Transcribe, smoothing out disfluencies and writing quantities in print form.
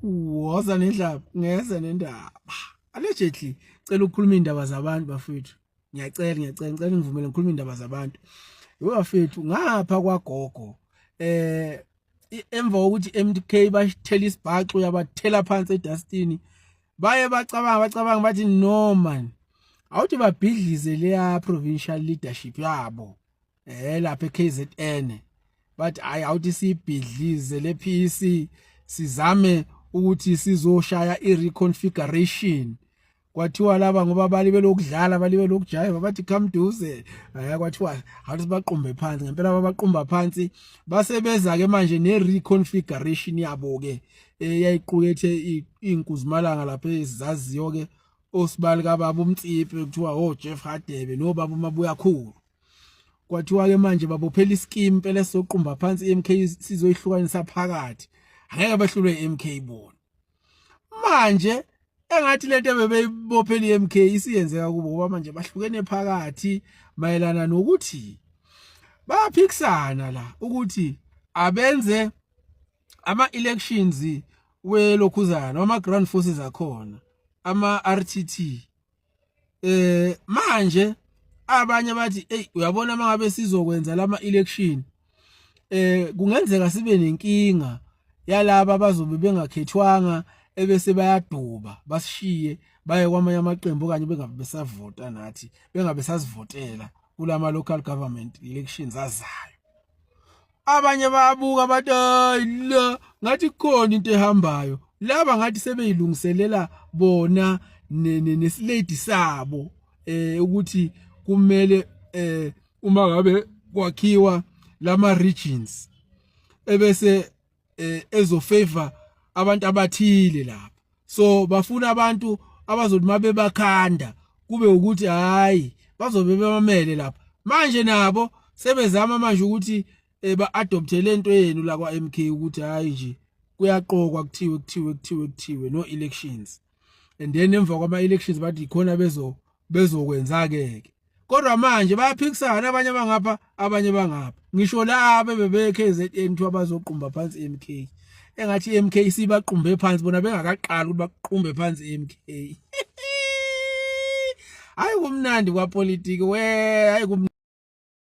Woza nendlaba, ngeze nendaba. Allegedly cela ukukhuluma indaba zabantu bafethu. Ngiyacela, ngiyacela, ngicela ngivumele ngikhuluma indaba zabantu. Yebo bafethu, ngapha kwagogo emva kokuthi MK bashithela isibhaxu yabathela phansi edustini, baye bacabanga bacabanga bathi no man, awuthi babhidlize leya provincial leadership yabo lapha eKZN. Bathi hayi, awuthi sibhidlize le PEC, sizame ukuthi sizoshaya i-reconfiguration. Kwathiwa laba ngoba balibe lokudlala, balibe lokujayiva, bathi come duze. Kwathiwa awuthi sibaqumbe phansi. Ngempela babaqumba phansi, basebeza ke manje ne-reconfiguration yabo ke eyayiqukethe inkuzimalanga lapha ezaziyo ke, osibali kababa uMtsiphe, kuthiwa o Jeff Hadebe nobaba uMabuyakhulu. Kwathiwa ke manje babophela ischeme impela esizoqumba phansi iMK, sizoyihlukanisa phakathi, angeke behlulwe iMK bona. Manje engathi lento ebebeyibophela iMK isiyenzeka kubo, ngoba manje bahlukene phakathi mayelana nokuthi bayaphikisana la ukuthi abenze ama elections welokhuzana ama ground forces akhona, ama RTT. Manje abanye bathi, hey, uyabona, mangabe sizokwenza lama election kungenzeka sibe nenkinga yalaba abazobe bengakhethwanga ebese bayaduba, basishiye baye kwamanye amaqembu, okanye bengabe besavota nathi, bengabe sasivotela kulama local government elections azayo. Abanye bayabuka bathi, hayi, la ngathi kukhona into ehambayo laba, ngathi sebeyilungiselela bona neslate sabo ukuthi kumele uma ngabe kwakhiwa lama regions ebese ezo favor abantu abathile lapha. So bafuna abantu abazothi mabebakhanda kube ukuthi hayi, bazobe bemamele lapha. Manje nabo sebezama manje ukuthi ba adopte lento yenu la kwa MK, ukuthi hayi nje, kuyaqokwa, kuthiwe kuthiwe kuthiwe kuthiwe no elections, and then emva kwama elections bathi ikhona bezokwenza ke. Kodwa manje bayaphikisana, abanye bangapha, abanye bangapha, ngisho laba bebe KZN kuthiwa bazoqumba phansi MK. Engathi MK sibaqumbe phansi bona bengakaqali ukuthi baqumbe phansi MK. Hayi, kumnandi kwapolitiki we, hayi.